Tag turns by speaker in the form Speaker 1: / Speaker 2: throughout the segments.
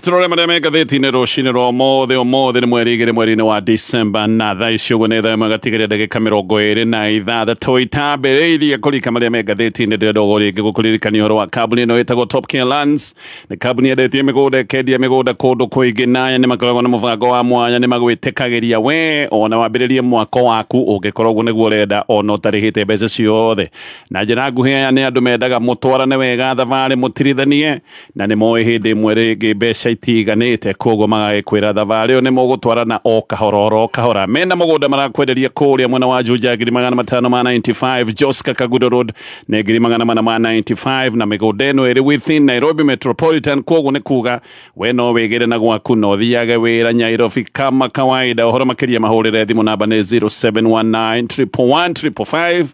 Speaker 1: Turore marĩa me ngathĩti-inĩ rũcinĩ rwa ũmũthĩ. Ũmũthĩ nĩ mweri 2 mweri-inĩ wa December, na thaa ici ũguo nĩ thaa 1 gatigaria ndagĩka 26. Itambĩrĩirie kũrika marĩa me ngathĩti-inĩ, ndĩrenda ũguo rĩngĩ gũkũririkania ũhoro wa kambuni ĩno ĩtagwo Top Care Lands. Nĩ kambuni yendetie mĩgũnda, ĩkendia mĩgũnda kũndũ kũingĩ, naya nĩ makoragwo na mũbango wa mwanya, nĩ magwĩtĩkagĩria we ona wambĩrĩrie mwako waku ũngĩkorwo ũguo nĩguo ũrenda, ona ũtarĩhĩte mbeca ciothe. Na njĩra nguhĩ, aya nĩ andũ mendaga mũtwarane wega thabarĩ, mũtirithanie, na nĩ moĩ hĩndĩ ĩmwe rĩngĩ mbeca itiganĩte, koguo magagĩkwĩra thabarĩ ĩyo nĩ mũgũtwarana o kahora oro kahora. Mena mũgũnda marakwenderia kũrĩa mwena wa Juja 595,000, Joska Kagudo Road nĩ 495,000, na mĩgũnda ĩno ĩrĩ within Nairobi Metropolitan, koguo nĩ kuga we no wĩgĩre na gwaku na ũthiage wĩra Nairobi kama kawaida. Ũhoro makĩria mahũrĩre thimũ, namba nĩ 0719 111 555.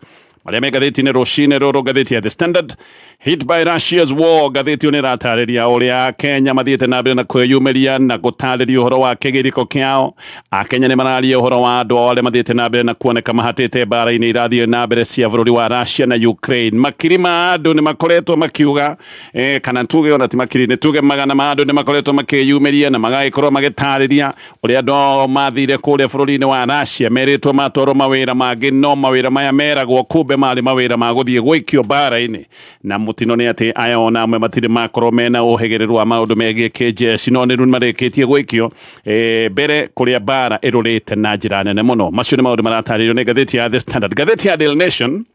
Speaker 1: Marĩa me ngathĩti-inĩ rũcinĩ rũrũ, ngathĩti ya The Standard, "Hit by Russia's war". Ngathĩti ĩyo nĩ ĩratarĩria ũrĩa Kenya mathiĩte na mbere na kwĩyumĩria na gũtarĩria ũhoro wa kĩgirĩko kĩao. Akenya nĩ mararia ũhoro wa andũ ao arĩa mathiĩte na mbere na kuoneka mahatĩte mbara-inĩ irathiĩ na mbere cia bũrũri wa Russia na Ukraine. Makiri ma andũ nĩ makoretwo makiuga, kana tuge ona ti makiri, nĩ tuge magana ma andũ nĩ makoretwo makĩyumĩria na magagĩkorwo magĩtarĩria ũrĩa andũ ao mathire kũrĩa bũrũri-inĩ wa Russia, merĩtwo matwarwo mawĩra mangĩ, no mawĩra maya meragwo kumbe marĩ mawĩra ma gũthiĩ gũikio mbara-inĩ. Na mũtino nĩ atĩ aya ona amwe matirĩ makorwo mena ũhĩgĩrĩru wa maũndũ megiĩ kĩjeshi, no nĩ rĩu marĩkĩtie gũikio mbere kũrĩa mbara ĩrũrĩte na njĩra nene mũno. Macio nĩ maũndũ maratarĩrio nĩ ngathĩti ya The Standard. Ngathĩti ya Daily Nation,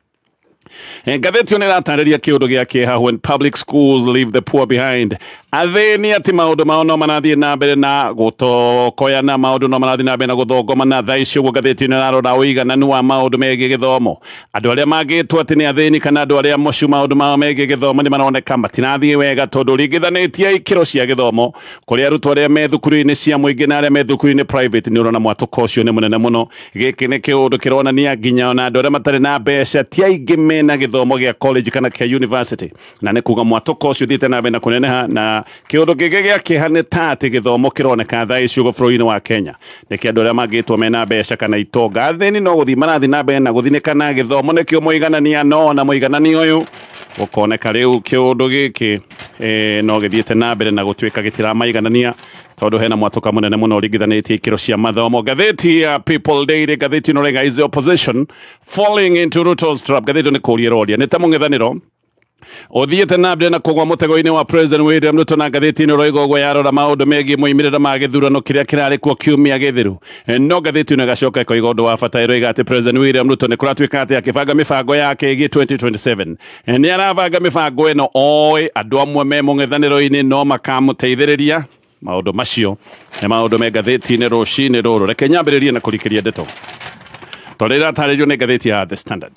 Speaker 1: ngathĩti ĩyo nĩ ĩratarĩria kĩũndũ gĩa kĩeha, "When public schools leave the poor behind". Athĩni atĩ maũndũ mao no marathiĩ na mbere na gũtokoyana, maũndũ no marathiĩ na mbere na gũthongomana. Thaa ici ũguo ngathĩti ĩno ĩrarora ũigananu wa maũndũ megiĩ gĩthomo. Andũ arĩa mangĩtwo atĩ nĩ athĩni kana andũ arĩa mocu, maũndũ mao megiĩ gĩthomo nĩ maroneka matirathiĩ wega, tondũ ringithanĩtie ikĩro cia gĩthomo kũrĩ arutwo arĩa me thukuru-inĩ cia mũingĩ na arĩa me thukuru-inĩ private, nĩ ũrona mwatũko ũcio nĩ mũnene mũno. Gĩkĩ nĩ kĩũndũ kĩronania nginya ona andũ arĩa matarĩ na mbeca ti aingĩ mena gĩthomo gĩa college kana kĩa university, na nĩ kuga mwatũko ũcio ũthiĩte na mbere na kũneneha. Na kĩũndũ kĩngĩ gĩa kĩeha nĩ ta atĩ gĩthomo kĩroneka thaa ici ũguo bũrũri-inĩ wa Kenya nĩ kĩa andũ arĩa mangĩtwo mena mbeca kana itonga. Athĩni no gũthiĩ marathiĩ na mbere na gũthinĩka na gĩthomo, nĩkĩo mũiganania, no na mũiganania ũyũ gũkoneka rĩu kĩũndũ gĩkĩ no gĩthiĩte na mbere na gũtuĩka gĩtiramaiganania, tondũ hena mwatũka mũnene mũno ũringithanĩtie ikĩro cia mathomo. Ngathĩti ya People Daily, ngathĩti ĩno raiga, "Is the opposition falling into Ruto's trap?" Ngathĩti ĩno nĩ kũria ĩroria nĩ ta mũng'ethanĩro ũthiĩte na mbere na kũgwa mũtego-inĩ wa President William Ruto. Na ngathĩti ĩno roiga ũguo yarora maũndũ megiĩ moimĩrĩro ma gĩthurano kĩrĩa kĩrarĩ kuo kiumia gĩthiru. No ngathĩti ĩno ĩgacoka ĩkoiga ũndũ wa bata, ĩroiga atĩ President William Ruto nĩ kũratuĩka atĩ akĩbanga mĩbango yake ĩgiĩ 2027, nĩ arabanga mĩbango ĩno oĩ andũ amwe me mũng'ethanĩro-inĩ no makamũteithĩrĩria. Maũndũ macio nĩ maũndũ me ngathĩti-inĩ rũcinĩ rũrũ. Reke nyambĩrĩrie na kũrikĩria ndeto tondũ ĩratarĩrio nĩ ngathĩti ya The Standard.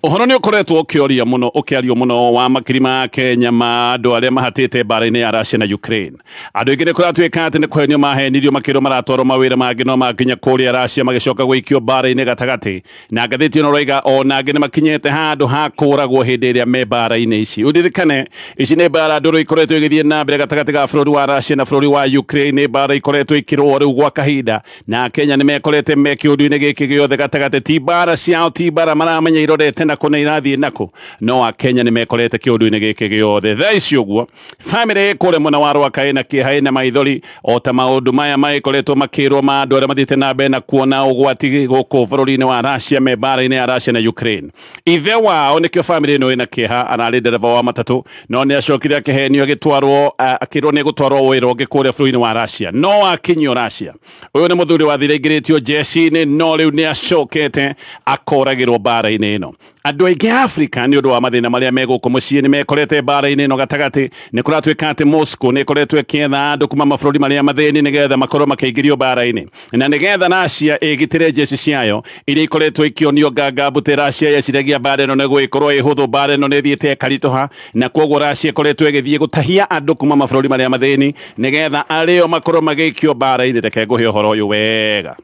Speaker 1: Ũhoro nĩ ũkoretwo ũkĩoria mũno, ũkĩario mũno wa makiri ma Kenya ma andũ arĩa mahatĩte mbara-inĩ ya Russia na Ukraine. Andũ aingĩ nĩ kũratuĩka atĩ nĩ kũhenio mahenirio, makĩrwo maratwarwo mawĩra mangĩ, no makinya kũrĩa Russia magĩcoka gũikio mbara-inĩ gatagatĩ. Na ngathĩti ĩno roiga ona angĩ nĩ makinyĩte handũ ha kũragwo hĩndĩ ĩrĩa me mbara-inĩ ici. Ũririkane ici nĩ mbara ndũrũ ikoretwo igĩthiĩ na mbere gatagatĩ ga bũrũri wa Russia na bũrũri wa Ukraine. Nĩ mbara ikoretwo ikĩrũo rĩu gwa kahinda, na Kenya nĩ mekorete me kĩũndũ-inĩ gĩkĩ gĩothe gatagatĩ. Ti mbara ciao, ti mbara maramenya irorete nako na irathiĩ nako, no akenya nĩ mekorete kĩũndũ-inĩ gĩkĩ gĩothe. Thaa ici ũguo bamĩrĩ kũrĩa mwena wa Rwaka ĩna kĩeha, ĩna maithori, o ta maũndũ maya magĩkoretwo makĩrwo ma andũ arĩa mathiĩte na mbere na kuona ũgwati gũkũ bũrũri-inĩ wa Russia me mbara-inĩ ya Russia na Ukraine. Ithe wao, nĩkĩo bamĩrĩ ĩno ĩna kĩeha, ararĩ ndereba wa matatũ, no nĩ acokire akĩhenio, agĩtwarwo, akĩrwo nĩ egũtwarwo wĩra ũngĩ kũrĩa bũrũri-inĩ wa Russia, no akinyio Russia, ũyũ nĩ mũthuri wathire aingĩrĩtio jeshi-inĩ, no rĩu nĩ acokete akoragĩrwo mbara-inĩ ĩno. Andũ aingĩ a Afrika nĩ ũndũ wa mathĩna marĩa me gũkũ mũciĩ nĩ mekorete mbara-inĩ ĩno gatagatĩ. Nĩ kũratuĩka atĩ Moscow nĩ ĩkoretwo ĩkĩetha andũ kuma mabũrũri marĩa mathĩni nĩgetha makorwo makĩingĩrio mbara-inĩ, na nĩgetha Russia ĩgitĩre jeshi ciayo iria ikoretwo ikĩonio nganga mbute. Russia yeciragia mbara ĩno nĩ gũgĩkorwo ĩ hũthũ, mbara ĩno nĩ ĩthiĩte ĩkaritũha, na koguo Russia ĩkoretwo ĩgĩthiĩ gũtahia andũ kuma mabũrũri marĩa mathĩni nĩgetha arĩo makorwo magĩikio mbara-inĩ. Reke ngũhe ũhoro ũyũ wega.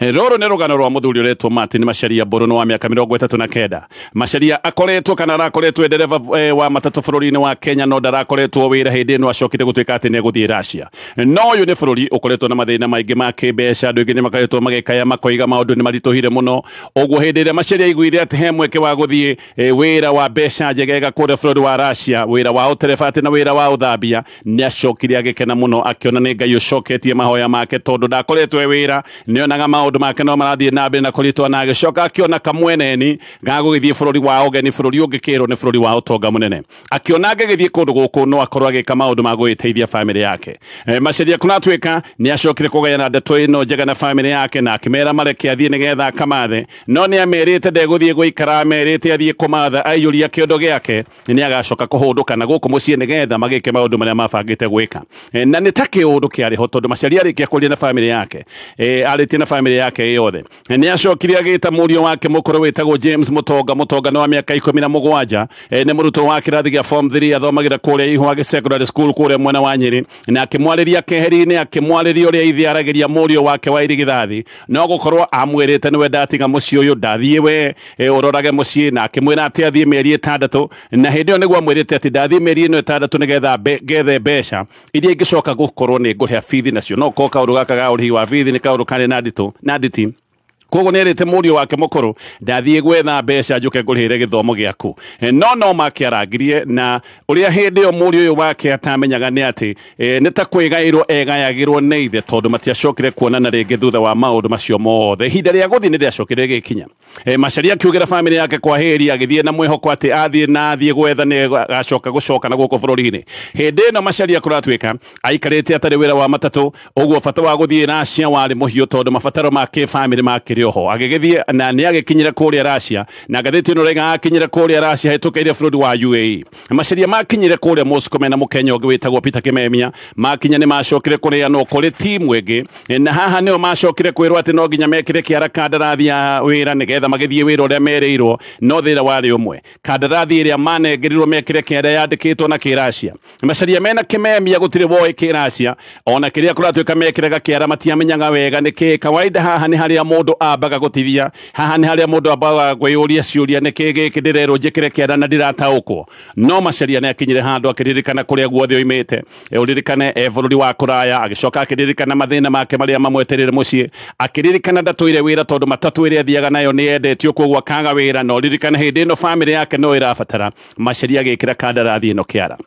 Speaker 1: Rũrũ nĩ rũgano rwa mũthuri ũretwo Martin Macharia Mbũrũ wa mĩaka 39. Macharia akoretwo kana arakoretwo ndereba wa matatũ bũrũri-inĩ wa Kenya, no ndarakoretwo wĩra hĩndĩ ĩno acokire gũtuĩka atĩ nĩ egũthiĩ Russia. No ũyũ nĩ bũrũri ũkoretwo na mathĩna maingĩ ma kĩmbeca, andũ aingĩ nĩ makoretwo magĩkaya makoiga maũndũ nĩ maritũhire mũno. Ũguo hĩndĩ ĩrĩa Macharia aiguire atĩ he mweke wa gũthiĩ wĩra wa mbeca njegega kũrĩa bũrũri wa Russia, wĩra wa ũtereba atĩ na wĩra wa ũthambia, nĩ acokire agĩkena mũno akĩona nĩ Ngai ũcoketie mahoya make, tondũ ndakoretwo e wĩra, nĩonaga maũndũ make no marathiĩ na mbere na kũritũha, na agĩcoka akĩona kamweneni ga gũgĩthiĩ bũrũri wa ũgeni, bũrũri ũngĩkĩrwo nĩ bũrũri wa ũtonga mũnene. Akĩona angĩgĩthiĩ kũndũ gũkũ no akorwo agĩka maũndũ ma gũgĩteithia bamĩrĩ yake. Macharia kũratuĩka nĩ acokire kũgayana ndeto ĩno njega na bamĩrĩ yake, na akĩmera mareke athiĩ nĩgetha akamathe, no nĩ amerite ndegũthiĩ gũikara, amerite athiĩ kũmatha aiyũria kĩondo gĩake, nĩ agacoka kũhũndũka na gũkũ mũciĩ nĩgetha magĩke maũndũ marĩa mabangĩte gwĩka. Na nĩ ta kĩũndũ kĩarĩ ho, tondũ Macharia arĩkia kwaria na bamĩrĩ yake, arĩtie na bamĩrĩ yake yothe, nĩ acokire agĩta mũriũ wake mũkũrũ wĩtagwo James Mũtonga. Mũtonga nĩ wa mĩaka 17, nĩ mũrutwo wa kĩrathi gĩa form 3, athomagĩra kũrĩa Ihwagi Secondary School kũrĩa mwena wa Nyĩrĩ, na akĩmwarĩria keheri-inĩ, akĩmwarĩria ũrĩa ithe aragĩria mũriũ wake wa irigithathi, no gũkorwo amwĩrĩte nĩwe ndatiga mũciĩ ũyũ, ndathiĩ we ũrorage mũciĩ, na akĩmwĩra atĩ athiĩ mĩeri 6, na hĩndĩ ĩyo nĩguo amwĩrĩte atĩ ndathiĩ mĩeri ĩno 6 nĩgetha ngethe mbeca iria ingĩcoka gũkorwo nĩ ngũrĩha bithi nacio. No korwo kaũndũ gaka ga ũrĩhi wa bithi nĩ kaũndũ karĩ na nditũ na nditi. Koguo nĩ erĩte mũriũ wake mũkũrũ ndathiĩ gwetha mbeca njũke ngũrĩhĩre gĩthomo gĩaku. No makĩarangirie, na ũrĩa hĩndĩ ĩyo mũriũ ũyũ wake atamenyaga nĩ atĩ nĩ ta kwĩgaĩrwo egayagĩrwo nĩ ithe, tondũ matiacokire kuonana rĩngĩ thutha wa maũndũ macio mothe. Ihinda rĩa gũthiĩ nĩ rĩacokire rĩgĩkinya. Macharia akiugĩra bamĩrĩ yake kwa heri, agĩthiĩ na mwĩhoko atĩ athiĩ na athiĩ gwetha nĩ agacoka gũcoka na gũkũ bũrũri-inĩ. Hĩndĩ ĩno Macharia kũratuĩka aikarĩte atarĩ wĩra wa matatũ, ũguo bata wa gũthiĩ Russia warĩ mũhiũ, tondũ mabataro ma kĩbamĩrĩ makĩrĩ oho. Agĩgĩthiĩ na nĩ agĩkinyire kũrĩa Russia, na ngathĩti ĩno rĩga akinyire kũrĩa Russia hĩtũkĩire bũrũri wa UAE. Macharia makinyire kũrĩa Moscow mena mũkenya ũngĩ wĩtagwo Peter Kimemia, makinya nĩ macokire kũrĩanwo kũrĩ timu ĩngĩ, na haha nĩo macokire kwĩrwo atĩ no nginya mekĩre kĩara kandarathi ya wĩra nĩgetha magĩthiĩ wĩra ũrĩa merĩirwo, no thĩna warĩ ũmwe, kandarathi ĩrĩa manengerirwo mekĩre kĩara yandĩkĩtwo na kĩracia. Macharia mena Kimemia gũtirĩ woĩ kĩracia, ona kĩrĩa kũratuĩka mekĩraga kĩara matiamenyaga wega nĩkĩ. Kawaida haha nĩ harĩa mũndũ ambaga gũtithia, haha nĩ harĩa mũndũ ambaga kwĩyũria ciũria, nĩkĩ gĩkĩ ndĩrerwo njĩkĩre kĩara na ndirataũkwo. No Macharia nĩ akinyire handũ akĩririkana kũrĩa guothe oimĩte, ũririkane bũrũri wa kũraya, agĩcoka akĩririkana mathĩna make marĩa mamweterere mũciĩ, akĩririkana ndatũire wĩra tondũ matatũ ĩrĩa athiaga nayo nĩ yendetio, koguo akaga wĩra, na ũririkane hĩndĩ ĩno bamĩrĩ yake no ĩrabatara. Macharia agĩkĩra kandarathi ĩno kĩara.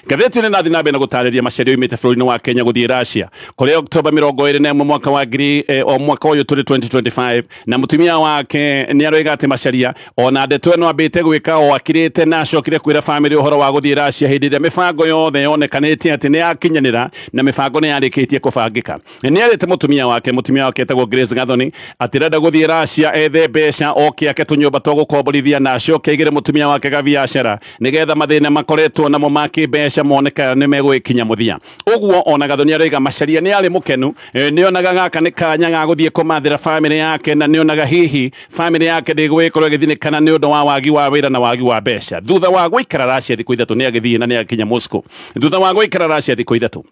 Speaker 1: Ngathĩti ĩno ĩrathiĩ na mbere na gũtarĩria Macharia oimĩte bũrũri-inĩ wa Kenya gũthiĩ Russia kũrĩa Oktoba 21 mwaka wa ngiri o mwaka ũyũ tũrĩ 2025, na mũtumia wake nĩ aroiga atĩ Macharia ona ndeto ĩno ambĩte gwĩka o akirĩte, na acokire kwĩra bamĩrĩ ũhoro wa gũthiĩ Russia hĩndĩ ĩrĩa mĩbango yothe yonekanĩte atĩ nĩ yakinyanĩra na mĩbango nĩ yarĩkĩtie kũbangĩka. Nĩ erĩte mũtumia wake etagwo Grace Gathoni atĩ arenda gũthiĩ Russia ethe mbeca oke ake tũnyũmba twa gũkomborithia, na acoke aigĩre mũtumia wake gabiacara nĩgetha mathĩna makoretwo namo ma kĩmbeca moneka nĩ megũgĩkinya mũthia. Ũguo ona Gathoni aroiga Macharia nĩ arĩ mũkenu, nĩonaga gaka nĩ kanya ga gũthiĩ kũmathĩra bamĩrĩ yake, na nĩonaga hihi bamĩrĩ yake ndĩgũgĩkorwo ĩgĩthinĩkana nĩ ũndũ wa wagi wa wĩra na wagi wa mbeca. Thutha wa gũikara Russia thikũ 3 nĩ agĩthiĩ na nĩ akinya Moscow. Thutha wa gũikara Russia thikũ 3,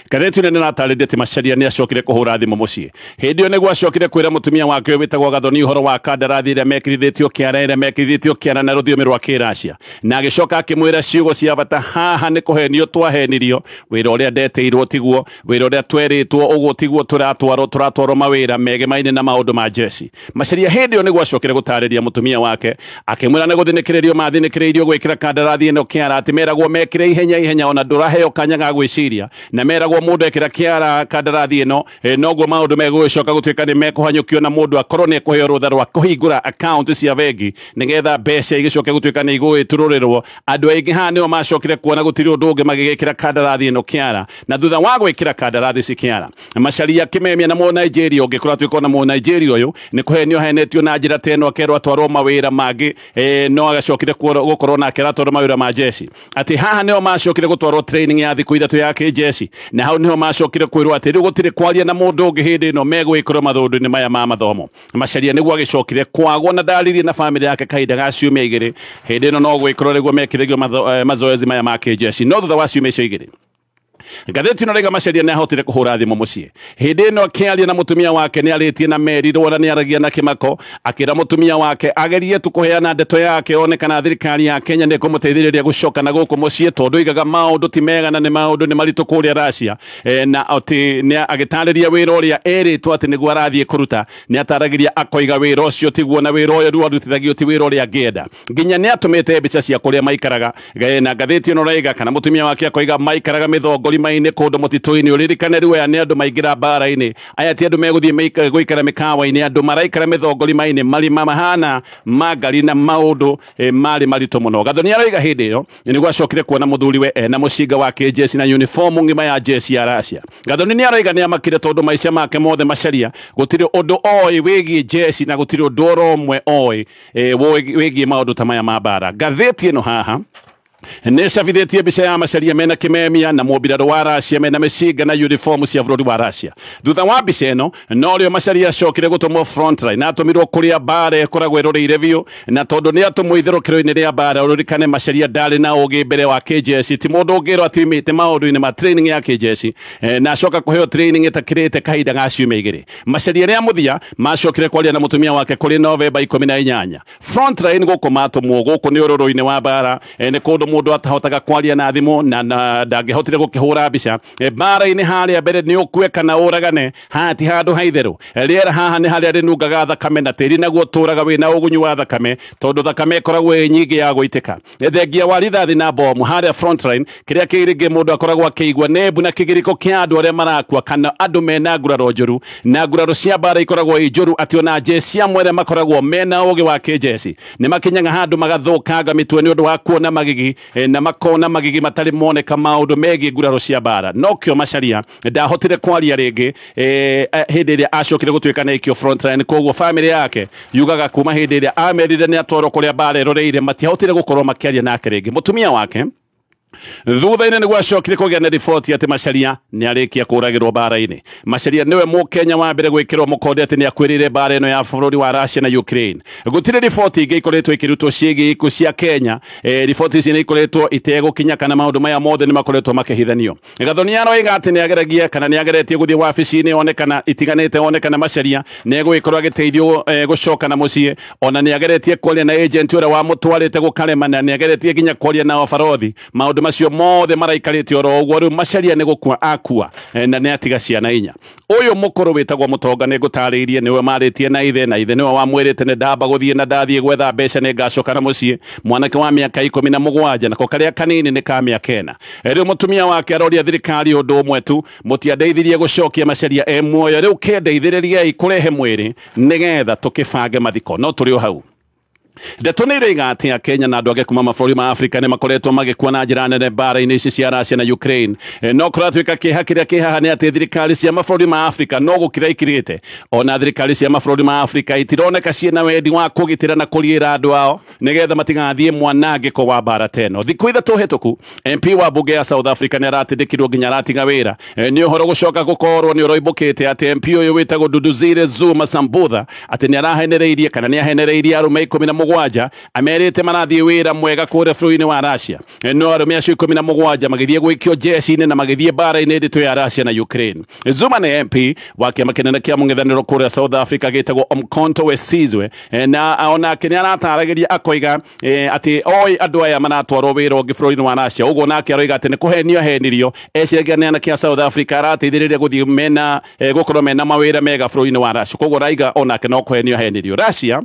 Speaker 1: ngathĩti ĩno nĩratarĩria atĩ Macharia nĩ acokire kũhũra thimũ mũciĩ. Hĩndĩ ĩyo nĩguo acokire kwĩra mũtumia wake ũyũ wĩtagwo Gathoni ũhoro wa kandarathi ĩrĩa mekĩrithĩtio kĩara, ĩrĩa mekĩrithĩtio kĩara na rũthiomi rwa kĩracia, na agĩcoka akĩmwĩra ciugo cia bata, haha nĩ kũhenio twahenirio, wĩra ũrĩa ndetĩirwo tiguo, wĩra ũrĩa twerĩtwo ũguo tiguo, tũratwarwo mawĩra megemaine na maũndũ ma jeshi. Macharia hĩndĩ ĩyo nĩguo acokire gũtarĩria mũtumia wake, akĩmwĩra nĩ gũthinĩkĩrĩrio mathinĩkĩrĩirio gwĩkĩra kandarathi ĩno kĩara, atĩ meragwo mekĩre ihenya ihenya ona ndũraheo kanya ga gwĩciria, na meragwo mũndũ ekĩra kĩara kandarathi ĩno noguo maũndũ megũgĩcoka gũtuĩka nĩ mekũhanyũkio, na mũndũ akorwo nĩ ekũheo rũtha rwa kũhingũra account cia bengi nĩgetha mbeca igĩcoke gũtuĩka nĩ igũgĩturũrĩrwo. Andũ aingĩ haha nĩo macokire kuona gũtirĩ ũndũ ũngĩ magĩgĩkĩra kandarathi ĩno kĩara, na thutha wa gwĩkĩra kandarathi ici kĩara, Macharia Kimemia na Mũnigeria ũngĩ kũratuĩka ona Mũnigeria ũyũ nĩ kũhenio henetio na njĩra ta ĩno, akerwo atwarwo mawĩra mangĩ, no agacokire gũkorwo nake aratwarwo mawĩra ma jeshi. Atĩ haha nĩo macokire gũtwarwo training ya thikũ 3 ya kĩjeshi, na hau niho macokire kwĩrwo atĩ rĩu gũtirĩ kwaria na mũndũ ũngĩ hĩndĩ ĩno megwĩkĩrwo mathũndũ-inĩ maya ma mathomo. Macharia nĩguo agĩcokire kwagwo na ndaririe na bamĩrĩ yake kahinda ga ciumia 2, hĩndĩ ĩno no gwĩkĩrwo nĩguo mekĩrĩgio mazoezi maya ma kĩjeshi. No thutha wa ciumia icio 2, Ngathĩti ĩno raiga Macharia nĩ ahotire kũhũra thimũ mũciĩ. Hĩndĩ ĩno akĩaria na mũtumia wake nĩ arĩtie na merirwo na nĩ aragia na kĩmako, akĩra mũtumia wake agerie tu kũheana ndeto yake one kana thirikari ya Kenya nĩ ĩkũmũteithĩrĩria gũcoka na gũkũ mũciĩ, tondũ oigaga maũndũ ti mega na nĩ maũndũ nĩ maritũ kũrĩa Russia. Na atĩ nĩ agĩtarĩria wĩra ũrĩa erĩtwo atĩ nĩguo arathiĩ kũruta, nĩ ataragĩria akoiga wĩra ũcio tiguo na wĩra ũyũ rĩu arutithagio ti wĩra ũrĩa angĩenda. Nginya nĩ atũmĩte mbica cia kũrĩa maikaraga, na ngathĩti ĩno raiga kana mũtumia wake akoiga maikaraga mĩthongori-inĩ kũndũ mũtitũ-inĩ. Ũririkane rĩu aya nĩ andũ maingĩra mbara-inĩ, aya ti andũ megũthiĩ gũikara mĩkawa-inĩ, andũ maraikara mĩthongori-inĩ marima mahana mangari na maũndũ marĩ maritũ mũno. Gathoni aroiga hĩndĩ ĩyo nĩguo acokire kuona mũthuriwe ena mũcinga wa kĩjeshi na uniform ng'ima ya jeshi ya Russia. Gathoni nĩ aroiga nĩ amakire tondũ maica make mothe Macharia gũtirĩ ũndũ oĩ wĩgiĩ jeshi na gũtirĩ ũndũ oro ũmwe oĩ wĩgiĩ maũndũ ta maya ma mbara. Ngathĩti ĩno haha nĩ cabithĩtie mbica ya Macharia mena kĩmemia na mũmbirarũ wa Russia mena mĩcinga na uniform cia bũrũri wa Russia. Thutha wa mbica ĩno norĩo Macharia acokire gũtũmwo frontline na atũmirwo kũrĩa mbara ĩkoragwo ĩroreire biũ, na tondũ nĩ atũmwo itherũkĩro-inĩ rĩa mbara, ũririkane Macharia ndarĩ na ũgĩ mbere wa kĩjeshi, ti mũndũ ũngĩrwo atĩ oimĩte maũndũ-inĩ ma training ya kĩjeshi, na acoka kũheo training ĩtakĩrĩte kahinda ga ciumia igĩrĩ. Macharia rĩa mũthia macokire kwaria na mũtumia wake kũrĩ Novemba 18. Frontline gũkũ matũmwo gũkũ nĩ ũrũrũ-inĩ wa mbara, nĩ kũndũ mũndũ atahotaga kwaria na thimũ na ndangĩhotire gũkĩhũra mbica. Mbara-inĩ harĩa mbere nĩ ũkue kana ũragane, haha ti handũ haitherũ. Rĩera haha nĩ harĩa rĩnungaga thakame na tĩri naguo ũtũraga wĩna ũgunyu wa thakame, tondũ thakame ĩkoragwo ĩ nyingĩ ya gũitĩka. Thengia wa rithathi na bomu harĩa frontline, kĩrĩa kĩngĩ mũndũ akoragwo akĩigua nĩ mbu na kĩgirĩko kĩa andũ arĩa marakua kana andũ mena nguraro njũru, na nguraro cia mbara ikoragwo i njũru atĩ ona jeshi amwe arĩa makoragwo mena ũgĩ wa kĩjeshi nĩ makinyaga handũ magathũkanga mĩtwe nĩ ũndũ wa kuona magigi, na makona magigi matarĩ moneka maũndũ megiĩ nguraro cia mbara. Nokĩo Macharia ndahotire kwaria rĩngĩ hĩndĩ ĩrĩa acokire gũtuĩka nĩ aikio frontline. Koguo famĩlĩ yake yugaga kuma hĩndĩ ĩrĩa amerire nĩ atwarwo kũrĩa mbara ĩroreire matiahotire gũkorwo makĩaria nake rĩngĩ. Mũtumia wake thutha-inĩ nĩguo acokire kũgĩa na riboti atĩ Macharia nĩ arĩkia kũragĩrwo mbara-inĩ. Macharia nĩwe mũkenya wa mbere gwĩkĩrwo mũkonde atĩ nĩ akuĩrĩire mbara ĩno ya bũrũri wa Russia na Ukraine. Gũtirĩ riboti ingĩ ikoretwo ikĩrutwo ciĩgiĩ ikuũ cia Kenya. Riboti ici nĩ ikoretwo itegũkinya kana maũndũ maya mothe nĩ makoretwo makĩhithanio. Gathoni aroiga atĩ nĩ ageragia kana nĩ ageretie gũthiĩ wabici-inĩ one kana itiganĩte one kana Macharia nĩ egũgĩkorwo agĩteithio gũcoka na mũciĩ. Ona nĩ ageretie kwaria na agent ũrĩa wamũtwarĩte gũkarema, na nĩ ageretie nginya kwaria na obarothi. Maũndũ macio mothe maraikarĩte oro ũguo. Rĩu Macharia nĩ gũkua akua, na nĩ atiga ciana inya. Ũyũ mũkũrũ wĩtagwo Mũtonga nĩ ngũtarĩirie nĩwe marĩtie na ithe, na ithe nĩwe wamwĩrĩte nĩ ndamba gũthiĩ na ndathiĩ gwetha mbeca nĩ ngacoka na mũciĩ. Mwanake wa mĩaka 17 nako karĩa kanini nĩ ka mĩaka 4. Rĩu mũtumia wake aroria thirikari ũndũ ũmwe tu, mũtiandeithirie gũcokia Macharia e muoyo, rĩu kĩndeithĩrĩriei kũrehe mwĩrĩ nĩgetha tũkĩbange mathiko. No tũrĩ o hau. Ndeto nĩ iroiga atĩ Kenya na andũ angĩ kuma mabũrũri ma Afrika nĩ makoretwo magĩkua na njĩra nene mbara-inĩ ici cia Russia na Ukraine. No kũratuĩka kĩeha kĩrĩa kĩ haha nĩ atĩ thirikari cia mabũrũri ma Afrika no gũkira ikirĩte. Ona thirikari cia mabũrũri ma Afrika itironeka ciĩna wendi wa kũgitĩra na kũriĩra andũ ao nĩgetha matigathiĩ mwanangĩko wa mbara ta ĩno. Thikũ ithatũ hĩtũku MP wa bunge ya South Africa nĩ aratindĩkirwo nginya aratiga wĩra. Nĩ ũhoro gũcoka gũkorwo nĩ ũroimbũkĩte atĩ MP ũyũ wĩtagwo Duduzile Zuma Sambutha atĩ nĩ arahenereirie kana nĩ ahenereirie arũme 17 amerite marathiĩ wĩra mwega kũrĩa bũrũri-inĩ wa Russia. No arũme acio 17 magĩthiĩ gwĩkio jeshi-inĩ na magĩthiĩ mbara-inĩ nditũ ya Russia na Ukraine. Zuma nĩ MP wa kĩama kĩnene kĩa mũng'ethanĩro kũrĩa South Africa gĩtagwo Umkhonto we Sizwe, na onake nĩ arataragĩria akoiga atĩ oi andũ aya maratwarwo wĩra ũngĩ bũrũri-inĩ wa Russia. Ũguo nake aroiga atĩ nĩ kũhenio ahenirio, eciragia nĩ anake a South Africa arateithĩrĩria gũthiĩ mena gũkorwo mena mawĩra mega bũrũri-inĩ wa Russia. Koguo raiga onake no kũhenio ahenirio. Russia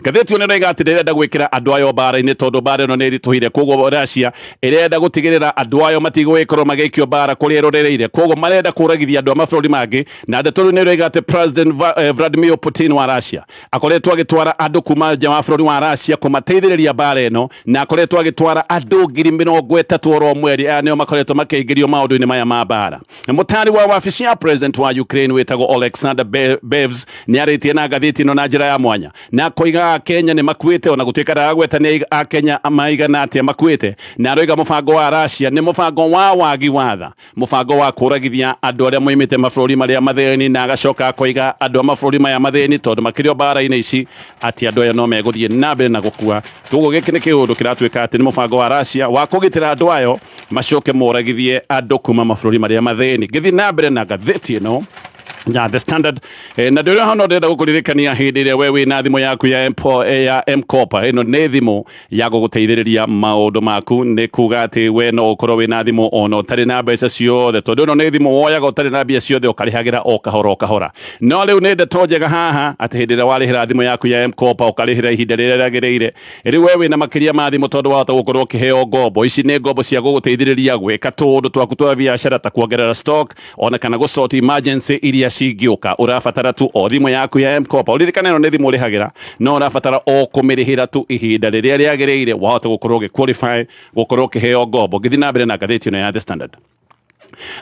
Speaker 1: ngathĩti ĩno ĩroiga atĩ ndĩrenda gwĩkĩra andũ ayo mbara-inĩ tondũ mbara ĩno nĩ ĩritũhire. Koguo Russia ĩrenda gũtigĩrĩra andũ ayo matigũgĩkorwo magĩikio mbara kũrĩa ĩrorereire. Koguo marenda kũragithia andũ a mabũrũri mangĩ, na ndeto rĩu nĩ ĩroiga atĩ President Vladimir Putin wa Russia akoretwo agĩtwara andũ kuma nja wa bũrũri wa Russia kũmateithĩrĩria mbara ĩno, na akoretwo agĩtwara andũ 30,000 oro mweri. Aya nĩo makoretwo makĩingĩrio maũndũ-inĩ maya ma mbara. Mũtari wa wabici ya President wa Ukraine wĩtagwo Alexander Bevs nĩ arĩtie na ngathĩti ĩno na njĩra ya mwanya na akoiga Kenya nĩ makuĩte ona gũtuĩka ndagweta nĩ a Kenya maigana atĩa makuĩte, na aroiga mũbango wa Russia nĩ mũbango wa wagi watha, mũbango wa kũragithia andũ arĩa moimĩte mabũrũri marĩa mathĩni, na agacoka akoiga andũ a mabũrũri maya mathĩni tondũ makĩrio mbara-inĩ ici atĩ andũ aya no megũthiĩ na mbere na gũkua. Koguo gĩkĩ nĩ kĩũndũ kĩratuĩka atĩ nĩ mũbango wa Russia wa kũgitĩra andũ ayo macoke moragithie andũ kuma mabũrũri marĩa mathĩni. Ngĩthiĩ na mbere na ngathĩti ĩno ya The Standard, na ndĩrĩ hano ndĩrenda gũkũririkania hĩndĩ ĩrĩa we wĩna thimũ yaku ya M-Kopa. Ĩno nĩ thimũ ya gũgũteithĩrĩria maũndũ maku, nĩ kuga atĩ we no ũkorwo wĩna thimũ ona ũtarĩ na mbeca ciothe, tondũ ĩno nĩ thimũ woyaga ũtarĩ na mbia ciothe ũkarĩhagĩra o kahora o kahora. No rĩu nĩ ndeto njega haha atĩ hĩndĩ ĩrĩa warĩhĩra thimũ yaku ya M-Kopa ũkarĩhĩra ihinda rĩrĩa rĩagĩrĩire, rĩu we wĩna makĩria ma thimũ tondũ wahota gũkorwo ũkĩheo ngombo. Ici nĩ ngombo cia gũgũteithĩrĩria gwĩka tũũndũ twaku twa biacara ta kuongerera stock ona kana gũsort emergency iria cingĩũka. Ũrabatara tu o thimũ yaku ya M-Kopa, ũririkane ĩno nĩ thimũ ũrĩhagĩra, no ũrabatara o kũmĩrĩhĩra tu ihinda rĩrĩa rĩagĩrĩire, wahota gũkorwo ũgĩ qualify gũkorwo ũkĩheo ngombo. Ngĩthiĩ na mbere na ngathĩti ĩno ya The Standard.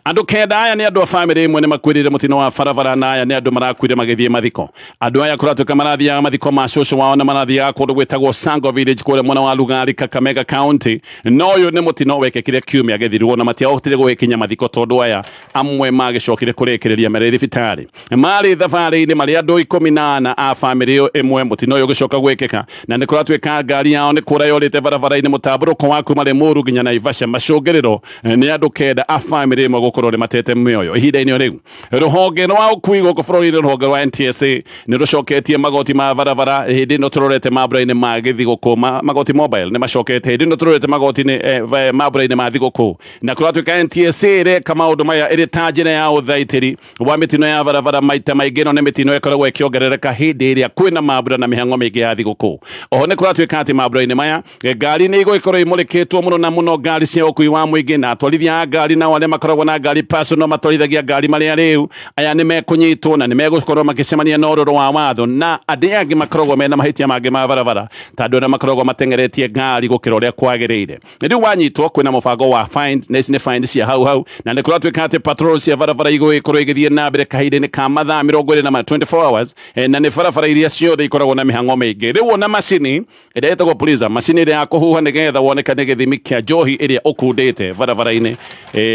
Speaker 1: Andũ kenda aya nĩ andũ a famĩlĩ ĩmwe nĩ makuĩrĩire mũtino wa barabara, na aya nĩ andũ marakuire magĩthiĩ mathiko. Andũ aya kũratuĩka marathiaga mathiko ma cũcũ wao na marathiaga kũndũ gwĩtagwo Sango Village kũrĩa mwena wa Lugari, Kakamega County. No ũyũ nĩ mũtino wekĩkire kiumia gĩthiru na matiahotire gũgĩkinya mathiko tondũ aya amwe magĩcokire kũrĩkĩrĩria marĩ thibitarĩ. Marĩ thabarĩ-inĩ marĩ andũ 14 a famĩlĩ ĩyo ĩmwe, mũtino ũyũ ũgĩcoka gwĩkĩka na nĩ kũratuĩka ngari yao nĩ kũra yorĩte barabara-inĩ mũtambũrũko wa kuma Limuru nginya Naivasha. Macũngĩrĩro nĩ andũ kenda a famĩlĩ ĩmwe gũkorwo nĩ matete mĩoyo ihinda-inĩ rĩu. Rũhonge rwa ũkui gũkũ bũrũri-inĩ, rũhonge rwa NTSA nĩ rũcoketie magoti ma barabara hĩndĩ ĩno tũrorete mambura-inĩ ma gĩthigũkũ, magoti mobile nĩ macokete hĩndĩ ĩno tũrorete magoti-inĩ mambura-inĩ ma thigũkũ, na kũratuĩka NTSA ĩreka maũndũ maya ĩrĩ ta njĩra ya ũthaitĩri wa mĩtino ya barabara. Maita maingĩ ĩno nĩ mĩtino ĩkoragwo ĩkĩongerereka hĩndĩ ĩrĩa kwĩna mambura na mĩhang'o mĩingĩ ya thigũkũ. Oho nĩ kũratuĩka atĩ mambura-inĩ maya ngari nĩ igũgĩkorwo imũrĩkĩtwo mũno na mũno, ngari cia ũkui wa mũingĩ na atwarithia a ngari nao arĩa makoragwo na ngari personal matwarithagia ngari marĩa rĩu aya nĩ mekũnyitwo na nĩ megũkorwo makĩcemania na ũrũrũ wa watho, na andũ angĩ makoragwo mena mahĩtia mangĩ ma barabara ta andũ arĩa makoragwo mateng'eretie ngari gũkĩra ũrĩa kwagĩrĩire. Rĩu wanyitwo kwĩna mũbango wa fines, na ici nĩ fines cia hau hau, na nĩ kũratuĩka atĩ patrol cia barabara igũgĩkorwo igĩthiĩ na mbere kahinda-inĩ ka mathaa 24 24 hours, na nĩ barabara iria ciothe ikoragwo na mĩhang'o mĩingĩ. Rĩu ona macini ĩrĩa ĩtagwo police, macini ĩrĩa ya kũhuha nĩgetha wonekane gĩthimi kĩa njohi ĩrĩa ũkundĩte barabara-inĩ,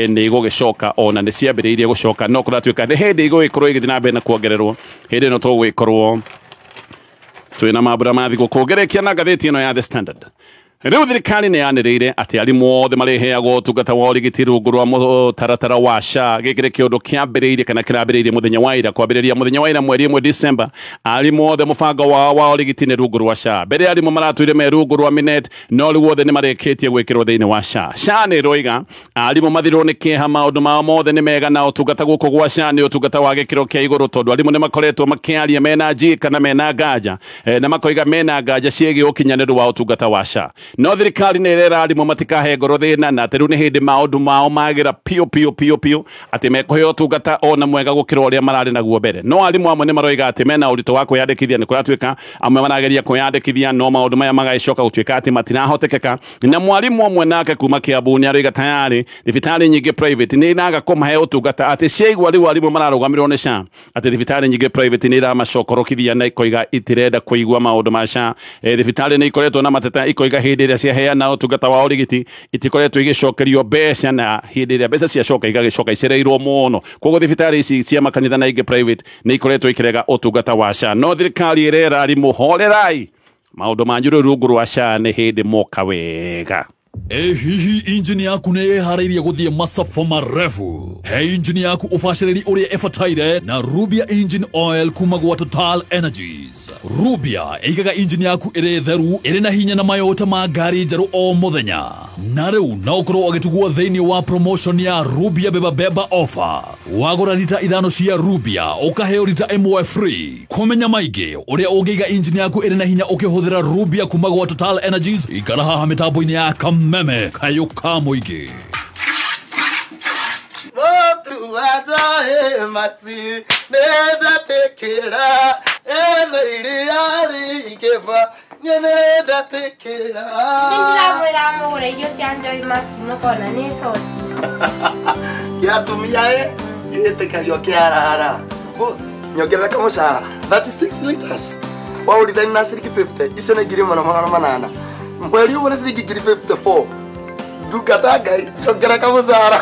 Speaker 1: nĩ igũgĩcoka ona nĩ ciambĩrĩirie gũcoka, no kũratuĩka nĩ hĩndĩ igũgĩkorwo ĩgĩthiĩ na mbere na kuongererwo. Hĩndĩ ĩno tũgũgĩkorwo twĩna mambura ma thigũkũ. Ngerekia na ngathĩti ĩno ya The Standard. Rĩu thirikari nĩ yanĩrĩire atĩ arimũ othe marĩheagwo ũtungata wa ũrigiti rungu rwa mũtaratara wa SHA. Gĩkĩ nĩ kĩũndũ kĩambĩrĩirie kana kĩrambĩrĩirie mũthenya wa ira, kwambĩrĩria mũthenya wa ira mweri 1 December. Arimũ othe mũbango wao wa ũrigiti nĩ rungu rwa SHA. Mbere arimũ maratũire me rungu rwa Minet, no rĩu othe nĩ marĩkĩtie gwĩkĩrwo thĩinĩ wa SHA. SHA nĩ ĩroiga arimũ mathirwo nĩ kĩeha, maũndũ mao mothe nĩ mega na ũtungata gũkũ gwa SHA nĩ ũtungata wa gĩkĩro kĩa igũrũ, tondũ arimũ nĩ makoretwo makĩaria mena G kana mena nganja, na makoiga mena nganja ciĩgiĩ ũkinyanĩru wa ũtungata wa SHA. No thirikari nĩ ĩrera arimũ matikahe ngoro thĩna, na atĩ rĩu nĩ hĩndĩ maũndũ mao magĩra piũ piũ piũ piũ, atĩ mekũheo ũtungata ona mwega gũkĩra ũrĩa mararĩ naguo mbere. No arimũ amwe nĩ maroiga atĩ mena ũritũ wa kwĩyandĩkithia, nĩ kũratuĩka amwe marageria kwĩyandĩkithia no maũndũ maya magagĩcoka gũtuĩka atĩ matirahotekeka. Na mwarimũ ũmwe nake kuma Kiambu nĩ aroiga tayarĩ thibitarĩ nyingĩ private nĩ iraga kũmahe ũtungata, atĩ ciaigua rĩu arimũ mararũgamĩrĩrwo nĩ SHA, atĩ thibitarĩ nyingĩ private nĩ iramacokorokithia na ikoiga itirenda kũigua maũndũ ma SHA. Thibitarĩ nĩ ikoretwo na mateta, ikoiga hĩndĩ ĩrĩa ciaheana ũtungata wa ũrigiti itikoretwo igĩcokerio mbeca, na hĩndĩ ĩrĩa mbeca ciacoka igagĩcoka icereirwo mũno. Koguo thibitarĩ ici cia makanitha na ingĩ private nĩ ikoretwo ikĩrega ũtungata wa SHA. No thirikari ĩrera arimũ horerai, maũndũ manyu rĩu rungu rwa SHA nĩ hĩndĩ moka wega.
Speaker 2: Ĩ hihi injini yaku nĩ ĩharĩirie gũthiĩ masafa marefu? He injini yaku ũbacĩrĩri ũrĩa ĩbataire na Rubia Engine Oil kuma gwa Total Energies. Rubia ĩigaga injini yaku ĩrĩ theru, ĩrĩ na hinya na mayota ma ngari njerũ o mũthenya. Na rĩu no ũkorwo ũgĩtugwo thĩinĩ wa promotion ya Rubia Beba Beba offer. Wagũra rita 5 cia Rubia ũkaheo rita 1 free. Kũmenya maingĩ ũrĩa ũngĩiga injini yaku ĩrĩ na hinya ũkĩhũthĩra Rubia kuma gwa Total Energies, ikara haha mĩtambo-inĩ ya Kameme kayo ka mũingĩ.
Speaker 3: Gĩatumia ĩ gĩtĩkagio kĩarahara. Boss, nyongerera kamũcara 36 liters. Waũrithani na ciringi 50 icio nĩ 1800. Mweri ũmwe nĩ ciringi 54. Ndungata Ngai njongerera kamũcara.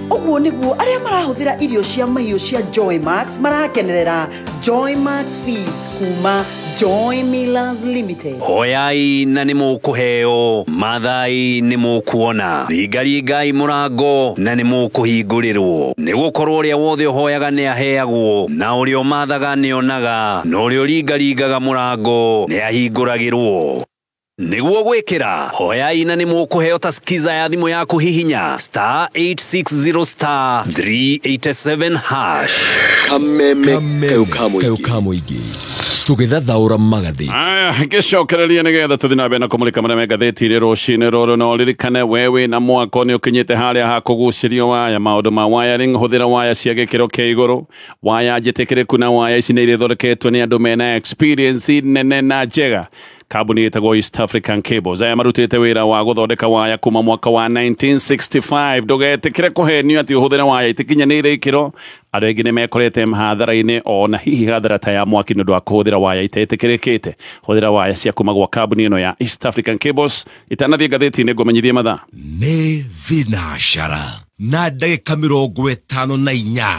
Speaker 4: Ũguo nĩguo arĩa marahũthĩra irio cia mahiũ cia Joy Max marakenerera Joy Max Feeds kuma Joy Millers Limited.
Speaker 5: Hoyai na nĩ mũkũheo, mathai nĩ mũkuona, ringaringai mũrango na nĩ mũkũhingũrĩrwo. Nĩ gũkorwo ũrĩa wothe ũhoyaga nĩ aheagwo, na ũrĩa ũmathaga nĩ onaga, na ũrĩa ũringaringaga mũrango nĩ ahingũragĩrwo. Nĩguo gwĩkĩra hoyai na nĩ mũkũheo ta skiza ya thimũ yaku hihinya star 860 star 387 hash.
Speaker 6: Kameme kayo ka mũingĩ tũgĩthathaũra magathĩti.
Speaker 1: Aya, ngĩcokereria nĩgetha tũthiĩ na mbere na kũmũrĩka marĩa me ngathĩti-inĩ rũcinĩ rũrũ. No ũririkane we wĩna mwako nĩ ũkinyĩte harĩa ha kũgucĩrio waya, maũndũ ma wiring, hũthĩra waya cia gĩkĩro kĩa igũrũ, waya njĩtĩkĩrĩku, na waya ici nĩ iria ithondeketwo nĩ andũ mena experience nene na njega. Kambuni ĩtagwo East African Cables. Aya marutĩte wĩra wa gũthondeka waya kuma mwaka wa 1965. Ndũgetĩkĩre kũhenio atĩ ũhũthĩre waya itikinyanĩire ikĩro. Andũ aingĩ nĩ mekorete hathara-inĩ ona hihi hathara ta ya mwaki nĩ ũndũ wa kũhũthĩra waya itetĩkĩrĩkĩte. Hũthĩra waya cia kuma gwa kambuni ĩno ya East African Cables. Itanathiĩ ngathĩti-inĩ ngũmenyithie mathaa.
Speaker 6: Nĩ thinacara na ndagĩka 54.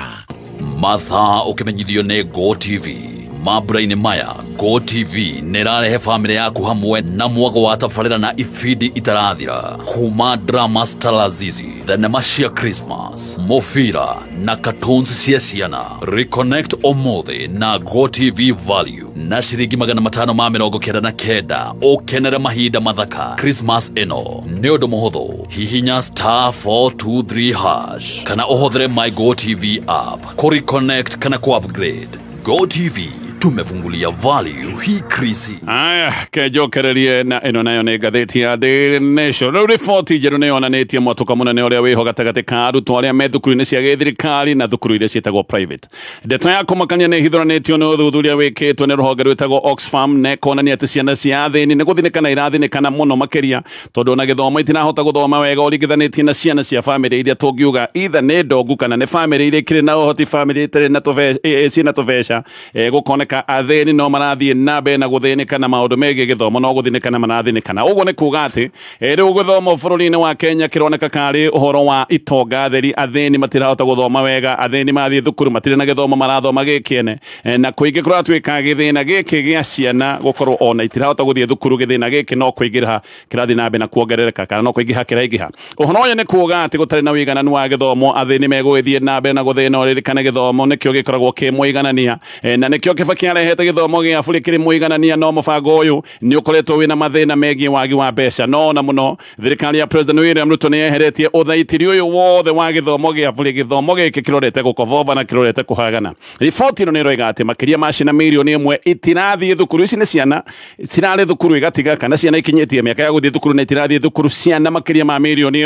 Speaker 2: Mathaa ũkĩmenyithio nĩ Go TV. Mambura-inĩ maya Go TV nĩ ĩrarehe bamĩrĩ yaku hamwe na mwago wa tabarĩra na ibindi itarathira, kuma drama Stalazizi, thenema cia Christmas, mũbira na cartoons cia ciana. Reconnect ũmũthĩ na Go TV Value na ciringi 599 ũkenere mahinda mathaka Christmas ĩno. Nĩ ũndũ mũhũthũ, hihinya star 423 hash kana ũhũthĩre My Go TV app kũ reconnect kana kũ upgrade. Go TV tumefungulia value hii krisi.
Speaker 1: Aya, kenjokererie na ĩno nayo nĩ ngathĩti ya Daily Nation. Rĩu riboti njerũ nĩ yonanĩtie mwatũka mũnene ũrĩa wĩho gatagatĩ ka arutwo arĩa me thukuru-inĩ cia gĩthirikari na thukuru iria ciĩtagwo private. Ndeto ya kũmakania nĩ ĩhithũranĩtio nĩ ũthuthuria wĩkĩtwo nĩ rũhonge rwĩtagwo Oxfam, na ĩkonania atĩ ciana cia athĩni nĩ gũthinĩkana irathinĩkana mũno makĩria, tondũ ona gĩthomo itirahota gũthoma wega ũringithanĩtie na ciana cia bamĩrĩ iria tũngiuga either nĩ ndongu kana nĩ bamĩrĩ iria ikĩrĩ na ũhoti, bamĩrĩ itarĩ na ciĩna tũbeca. Gũkoneka athĩni no marathiĩ na mbere na gũthĩnĩka na maũndũ megiĩ gĩthomo no gũthĩnĩka marathĩnĩkana. Ũguo nĩ kuga atĩ rĩu gĩthomo bũrũri-inĩ wa Kenya kĩroneka karĩ ũhoro wa itonga theri, athĩni matirahota gũthoma wega, athĩni mathiĩ thukuru matirĩ na gĩthomo marathoma gĩkĩene, na kũingĩ kũratuĩka gĩthĩna gĩkĩ gĩa ciana gũkorwo ona itirahota gũthiĩ thukuru, gĩthĩna gĩkĩ no kũingĩra kĩrathiĩ na mbere na kuongerereka kana no kũingĩha kĩraingĩha. Ũhoro ũyũ nĩ kuga atĩ gũtarĩ na ũigananu wa gĩthomo, athĩni megũgĩthiĩ na mbere na gũthĩna. Ũririkane gĩthomo nĩkĩo gĩkoragwo kĩ mũiganania, na nĩkĩo Kibaki arehete gĩthomo gĩa bũrũri kĩrĩ mũiganania, no mũbango ũyũ nĩ ũkoretwo wĩna mathĩna megiĩ wagi wa mbeca. No ona mũno thirikari ya President William Ruto nĩ yeheretie ũthaitĩri ũyũ wothe wa gĩthomo gĩa bũrũri. Gĩthomo gĩkĩ kĩrorete gũkoboba na kĩrorete kũhagana. Riboti ĩno nĩ ĩroiga atĩ makĩria ma ciana 1 mirioni itirathiĩ thukuru. Ici nĩ ciana cirarĩ thukuru igatiga, kana ciana ikinyĩtie mĩaka ya gũthiĩ thukuru na itirathiĩ thukuru, ciana makĩria ma 1 mirioni.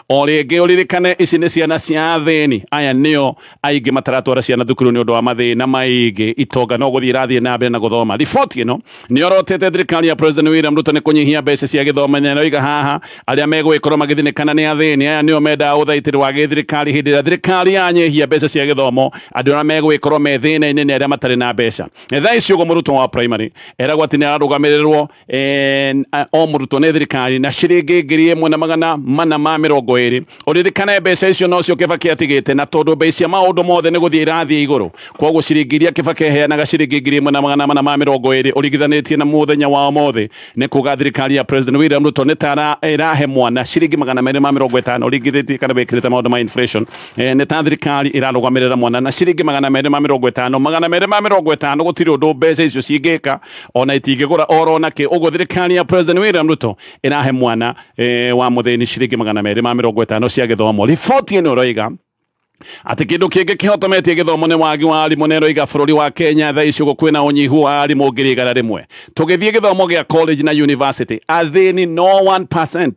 Speaker 1: O rĩngĩ ũririkane ici nĩ ciana cia athĩni. Aya nĩo aingĩ mataratwara ciana thukuru nĩ ũndũ wa mathĩna maingĩ. Itonga no gũthiĩ irathiĩ na mbere na gũthoma. Riboti ĩno nĩ yorotete thirikari ya President William Ruto nĩ kũnyihia mbeca cia gĩthomo, na ĩroiga haha arĩa megũgĩkorwo magĩthĩnĩkana nĩ athĩni. Aya nĩo mendaga ũthaitĩri wa gĩthirikari. Hĩndĩ ĩrĩa thirikari yanyihia mbeca cia gĩthomo, andũ arĩa megũgĩkorwo me thĩna-inĩ nĩ arĩa matarĩ na mbeca. Thaa ici ũguo mũrutwo wa primary eragwo atĩ nĩ ararũgamĩrĩrwo o mũrutwo nĩ thirikari na ciringi 1420. Ũririkane mbeca icio nocio Kibaki atigĩte, na tondũ mbei cia maũndũ mothe nĩ gũthiĩ irathiĩ igũrũ, koguo ciringi iria Kibaki eheanaga ciringi 1420 ũringithanĩtie na mũthenya wa ũmũthĩ, nĩ kuga thirikari ya President William Ruto nĩ ta ĩrahe mwana ciringi 250 ũringithĩtie kana wĩkĩrĩte maũndũ ma inflation. Nĩ ta thirikari ĩrarũgamĩrĩra mwana na ciringi 250. 250 gũtirĩ ũndũ mbeca icio cingĩka, ona itingĩgũra oro nakĩ. Ũguo thirikari ya President William Ruto ĩrahe mwana wa mũthĩni ciringi 250 cia gĩthomo. Riboti ĩno ĩroiga atĩ kĩndũ kĩngĩ kĩhotometie gĩthomo nĩ wagi wa arimũ, na ĩroiga bũrũri wa Kenya thaa ici ũguo kwĩna ũnyihu wa arimũ 100,000. Tũgĩthiĩ gĩthomo gĩa college na university, athĩni no 1%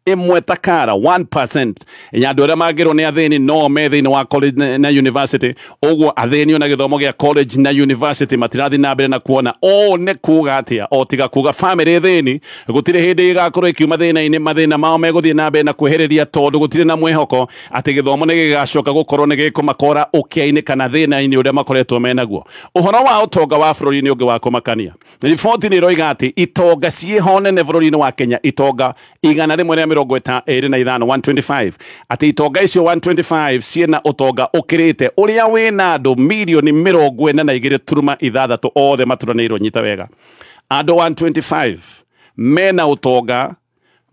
Speaker 1: ĩmwe takara 1% ya andũ arĩa mangĩrwo nĩ athĩni no me thĩinĩ wa college na university. Ũguo athĩni ona gĩthomo gĩa college na university matirathiĩ na mbere na kuona. Ũũ nĩ kuga atĩa? O tiga kuga family thĩni gũtirĩ hĩndĩ ĩgakorwo ĩkiuma thĩna-inĩ, mathĩna mao megũthiĩ na mbere na kwĩhĩrĩria tondũ gũtirĩ na mwĩhoko atĩ gĩthomo nĩ gĩgacoka gũkorwo nĩ gĩkũmakora ũkĩa-inĩ kana thĩna-inĩ ũrĩa makoretwo menaguo. Ũhoro wa ũtonga wa bũrũri nĩ ũngĩ wa kũmakania. Riboti nĩ ĩroiga atĩ itonga ciĩho nene bũrũri-inĩ wa Kenya, itonga 125, 125, atĩ itonga icio 125 ciĩna ũtonga ũkĩrĩte ũrĩa wĩna andũ mirioni 42.6 othe maturanĩirwo. Nyita wega, andũ 125 mena ũtonga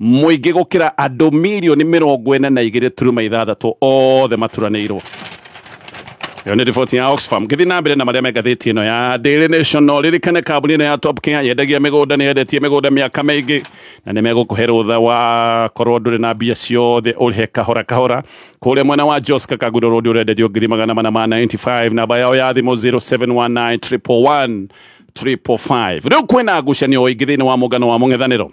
Speaker 1: mũingĩ gũkĩra andũ mirioni 42.6 othe maturanĩirwo. Ĩyo nĩ riboti ya Oxfam. Ngĩthiĩ na mbere na marĩa me ngathĩti ĩno ya Daily Nation, no ririkane kambuni ĩno ya Top Care yendagia mĩgũnda, nĩ yendetie mĩgũnda mĩaka mĩingĩ na nĩ megũkũhe rũtha wa korwo ndũrĩ na mbia ciothe ũrĩhe kahora kahora. Kũrĩa mwena wa Joska Kangundo Road ũrenderio 495, namba yao ya thimũ 0719 111 555. Rĩu kwĩna ngucanio ingĩ thĩinĩ wa mũngano wa mũng'ethanĩro,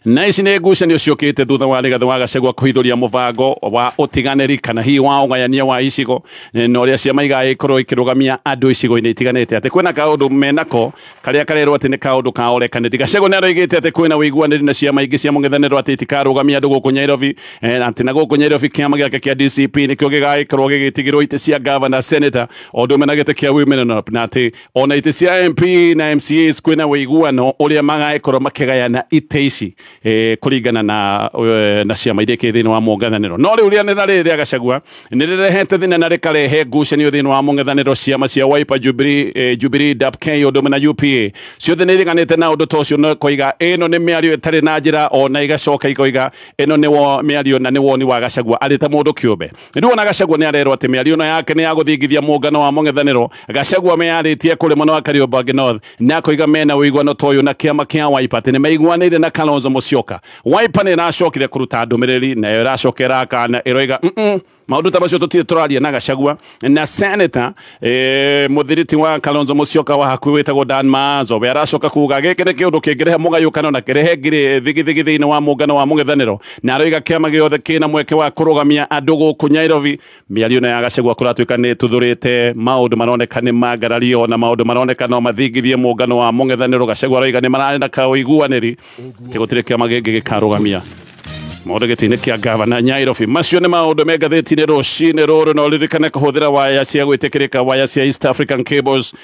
Speaker 1: na ici nĩ ngucanio ciũkĩte thutha wa Rigathĩ wa Gachagua kũhithũria mũbango wa ũtiganĩri kana hihi wa ũgayania wa icigo na ũrĩa ciama igagĩkorwo ikĩrũgamia andũ icigo-inĩ itiganĩte, atĩ kwĩna kaũndũ menako karĩa karerwo atĩ nĩ kaũndũ ka ũrekanĩri. Gachagua nĩ aroigĩte atĩ kwĩna ũiguanĩri na ciama ingĩ cia mũng'ethanĩro atĩ itikarũgamia andũ gũkũ Nairobi, atĩ na gũkũ Nairobi kĩama gĩake kĩa DCP nĩkĩo gĩgagĩkorwo gĩgĩtigĩrwo itĩ cia governor, senator, o ũndũ ũmwe na gĩtĩ kĩa women rep, na atĩ ona itĩ cia MP na MCAs kwĩna ũiguano ũrĩa magagĩkorwo makĩgayana itĩ ici kũringana na ciama iria ikĩ thĩinĩ wa mũng'ethanĩro. No rĩu rĩanĩra rĩrĩ rĩa Gachagua nĩ rĩrehete thĩna na rĩkarehe ngucanio thĩinĩ wa mũng'ethanĩro. Ciama cia Wiper, Jubilee, DAP-K ũndũ ũmwe na UPA ciothe nĩ ireganĩte na ũndũ ta ũcio, na koiga ĩno nĩ mĩario ĩtarĩ na njĩra, ona igacoka ikoiga ĩno nĩ mĩario na nĩ woni wa Gachagua arĩ ta mũndũ kĩũmbe. Rĩu ona Gachagua nĩ arerwo atĩ mĩario ĩno yake nĩ ya gũthingithia mũngano wa mũng'ethanĩro. Gachagua meyarĩtie kũrĩ mwena wa Kariobangi North na akoiga mena ũiguano ta ũyũ na kĩama kĩa Wiper atĩ nĩ maiguanĩire na Kalonzo Musyoka. Wiper nĩ ĩracokire kũruta ndũmĩrĩri nayo ĩracoka ĩrakana ĩroiga maũndũ ta macio tũtirĩ tũraria na Gachagua. Na senator mũthiriti wa Kalonzo Musyoka wa hakuhĩ wĩtagwo Dan Maanzo we aracoka kuga gĩkĩ nĩ kĩũndũ kĩngĩrehe mũgayũkano na kĩrehe thigithigi thĩinĩ wa mũngano wa mũng'ethanĩro, na aroiga kĩama gĩothe kĩna mweke wa kũrũgamia andũ gũkũ Nairobi. Mĩario ĩno ya Gachagua kũratuĩka nĩ ĩtuthũrĩte maũndũ maroneka nĩ mangarario na maũndũ maroneka no mathingithie mũngano wa mũng'ethanĩro. Gachagua aroiga nĩ mararĩ na kaũiguanĩri atĩ gũtirĩ kĩama gĩngĩ gĩkarũgamia maũndũ gĩtĩ-inĩ kĩa gavana Nairobi. Macio nĩ maũndũ me ngathĩti-inĩ rũcinĩ rũrũ, na ũririkane kũhũthĩra waya cia gwĩtĩkĩrĩka, waya cia East African Cables.